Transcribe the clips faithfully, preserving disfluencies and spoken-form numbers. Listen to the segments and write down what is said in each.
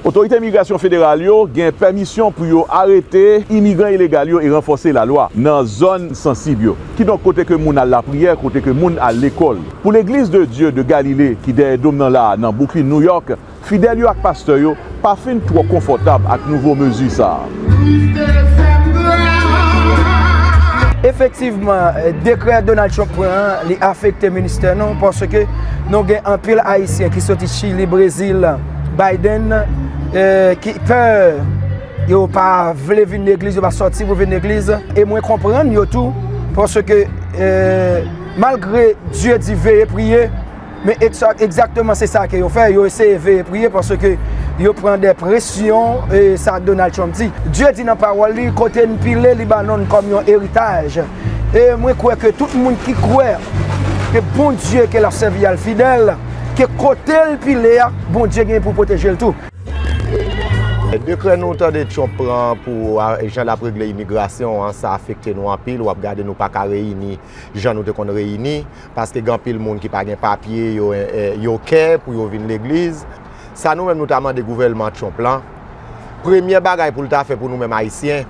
Otorite imigrasyon federal yo gen pèmisyon pou yo arete imigran ilegal yo e ranfòse lalwa nan zòn sansib yo. Kidonk, kote ke moun al lapriyè, kote ke moun al lekòl. Pou Legliz de Dye de Galile ki dèyè dòm nan la a nan Brooklyn, New York, fidèl yo ak pastè yo pa fin twò konfòtab ak nouvo mezi sa a. Efektivman, dekrè Donald Trump pran an, li afekte ministè nou, paske nou gen anpil Ayisyen ki soti Chili, Brezil, Biden, eh, ki pè, yo pa vle vin legliz, yo pa sòti pou vin legliz. E mwen konprann yo tou, paske, eh, malgre Dye di veye priye, men egza-, egzakteman se sa ke yo fè, yo eseye veye priye paske yo pran de presyon, e sa Donald Trump di. Dye di nan pawòl li, kote n pile Libanon kòm yon eritaj. E mwen kwè ke tout moun ki kwè ke Bondye ke l ap sèvi a l fidèl, ke kote l pile a, Bondye gen pou pwoteje l tou. Dekrè nou tande Trump pran pou, a, jan l ap regle imigrasyon an, sa afekte nou anpil. W ap gade, nou pa ka reyini jan nou te konn reyini, paske gen anpil moun ki pa gen papye, yo, eh, yo kè pou yo vin legliz. Sa nou menm nou ta mande gouvèlman Trump lan, premyè bagay pou l ta fè pou nou menm Ayisyen,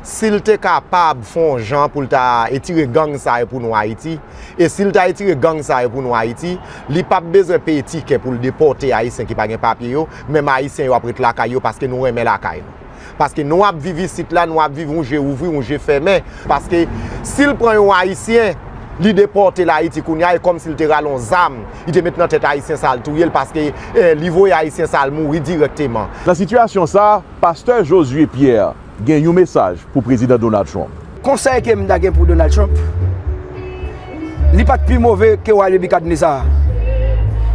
si l te kapab fè yon jan pou l ta etire gang sa yo pou nou Ayiti, e si l ta etire gang sa yo pou nou Ayiti, li p ap bezwen peye tikè pou l depòte Ayisyen ki pa gen papye yo, menm Ayisyen yo ap ret lakay yo paske nou renmen lakay nou. Paske nou ap viv isit la, nou ap viv yon je ouvri, yon je fèmen. Paske si l pran yon Ayisyen, li depòte l Ayiti kounye a, e kòmsi l te rale yon zam, li te met nan tèt Ayisyen sa a, l touye l, paske, eh, li voye Ayisyen sa a, l mouri dirèkteman. Nan sitiyasyon sa a, pastè Josué Pierre gen yon mesaj pou Prezidan Donald Trump. Konsèy ke m ta gen pou Donald Trump, li pa t pi move ke wa Nebikadneza.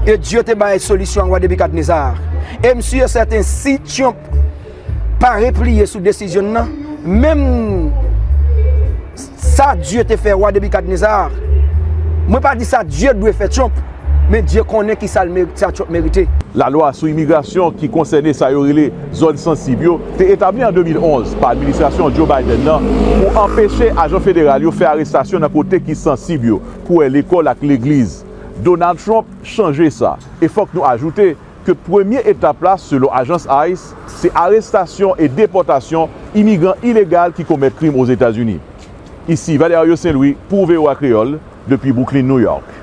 E Dye te bay solisyon a wa Nebikadneza. E m si e sèten, si Trump pa repliye sou desizyon l nan, menm sa Dye te fè wa Nebikadneza, mwen pa di sa Dye dwe fè Trump, men Dye konnen ki sa l meri-, sa Trump merite. Lalwa sou imigrasyon ki konsène sa yo rele zòn sansib yo te etabli an de mil onz pa administrasyon Joe Biden nan pou anpeche ajan federal yo fè arestasyon nan kote ki sansib yo, kwè lekòl ak legliz. Donald Trump chanje sa. E fòk nou ajoute ke premye etap la, selon ajans ice, se arestasyon e depòtasyon imigran ilegal ki komèt krim Ozetazini. Isi Valerio Saint Louis pou V O A Kreyòl, depi Brooklyn, New York.